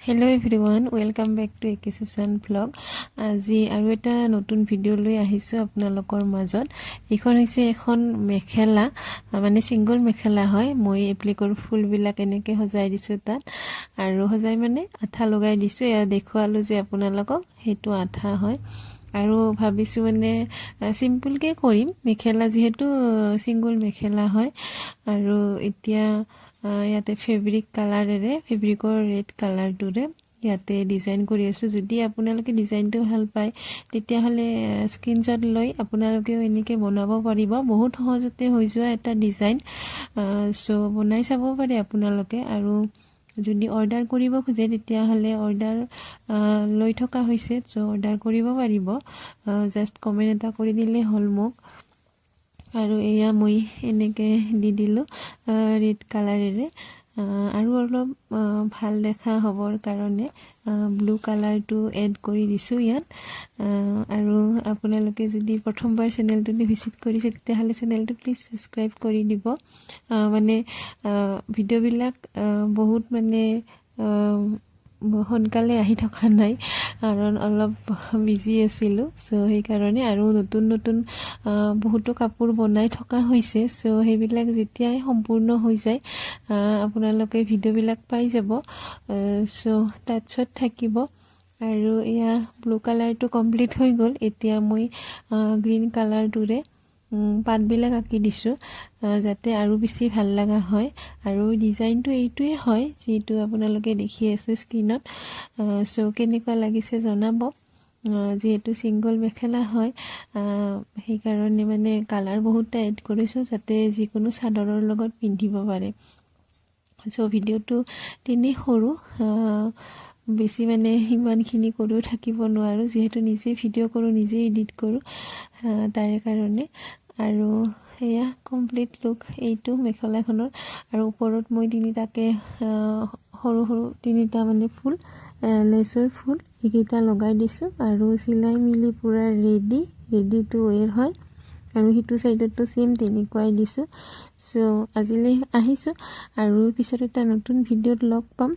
Hello everyone, welcome back to A K Susan vlog. আজি আৰু এটা নতুন ভিডিঅ' লৈ আহিছোঁ আপোনালোকৰ মাজত। এইখন হৈছে এখন মেখেলা, মানে ছিংগল মেখেলা হয়। মই এপ্লিকৰ ফুলবিলাক এনেকৈ সজাই দিছোঁ তাত আৰু সজাই মানে আঠা লগাই দিছোঁ। এয়া দেখুৱালোঁ যে আপোনালোকক, সেইটো আঠা হয়। আৰু ভাবিছোঁ মানে চিম্পুলকৈ কৰিম মেখেলা, যিহেতু ছিংগল মেখেলা হয়। আৰু এতিয়া ইয়াতে ফেব্ৰিক কালাৰেৰে, ফেব্ৰিকৰ ৰেড কালাৰটোৰে ইয়াতে ডিজাইন কৰি আছোঁ। যদি আপোনালোকে ডিজাইনটো ভাল পায়, তেতিয়াহ'লে স্ক্ৰীনশ্বট লৈ আপোনালোকেও এনেকৈ বনাব পাৰিব। বহুত সহজতে হৈ যোৱা এটা ডিজাইন, চ' বনাই চাব পাৰে আপোনালোকে। আৰু যদি অৰ্ডাৰ কৰিব খোজে, তেতিয়াহ'লে অৰ্ডাৰ লৈ থকা হৈছে, চ' অৰ্ডাৰ কৰিব পাৰিব। জাষ্ট কমেণ্ট এটা কৰি দিলেই হ'ল মোক। আৰু এয়া মই এনেকৈ দি দিলোঁ ৰেড কালাৰেৰে। আৰু অলপ ভাল দেখা হ'বৰ কাৰণে ব্লু কালাৰটো এড কৰি দিছোঁ ইয়াত। আৰু আপোনালোকে যদি প্ৰথমবাৰ চেনেলটোলৈ ভিজিট কৰিছে, তেতিয়াহ'লে চেনেলটো প্লিজ ছাবস্ক্ৰাইব কৰি দিব। মানে ভিডিঅ'বিলাক বহুত মানে সোনকালে আহি থকা নাই, কাৰণ অলপ বিজি আছিলোঁ, চ' সেইকাৰণে। আৰু নতুন নতুন বহুতো কাপোৰ বনাই থকা হৈছে, চ' সেইবিলাক যেতিয়াই সম্পূৰ্ণ হৈ যায়, আপোনালোকে ভিডিঅ'বিলাক পাই যাব, চ' টাচত থাকিব। আৰু এয়া ব্লু কালাৰটো কমপ্লিট হৈ গ'ল। এতিয়া মই গ্ৰীণ কালাৰটোৰে পাতবিলাক আঁকি দিছোঁ, যাতে আৰু বেছি ভাল লগা হয়। আৰু ডিজাইনটো এইটোৱে হয় যিটো আপোনালোকে দেখি আছে স্ক্ৰীণত। চ' কেনেকুৱা লাগিছে জনাব। যিহেতু ছিংগল মেখেলা হয়, সেইকাৰণে মানে কালাৰ বহুতটা এড কৰিছোঁ, যাতে যিকোনো চাদৰৰ লগত পিন্ধিব পাৰে। চ' ভিডিঅ'টো তেনেই সৰু, বেছি মানে সিমানখিনি কৰিও থাকিব নোৱাৰোঁ, যিহেতু নিজেই ভিডিঅ' কৰোঁ, নিজেই এডিট কৰোঁ, তাৰে কাৰণে। আৰু সেয়া কমপ্লিট লুক এইটো মেখেলাখনৰ। আৰু ওপৰত মই তিনিটাকে সৰু সৰু তিনিটা মানে ফুল, লেচৰ ফুল সেইকেইটা লগাই দিছোঁ। আৰু চিলাই মেলি পূৰা ৰেডি টু ৱেৰ হয়। আৰু সিটো ছাইডতো ছেইম তেনেকুৱাই দিছোঁ। চ' আজিলৈ আহিছোঁ আৰু পিছত এটা নতুন ভিডিঅ'ত লগ পাম।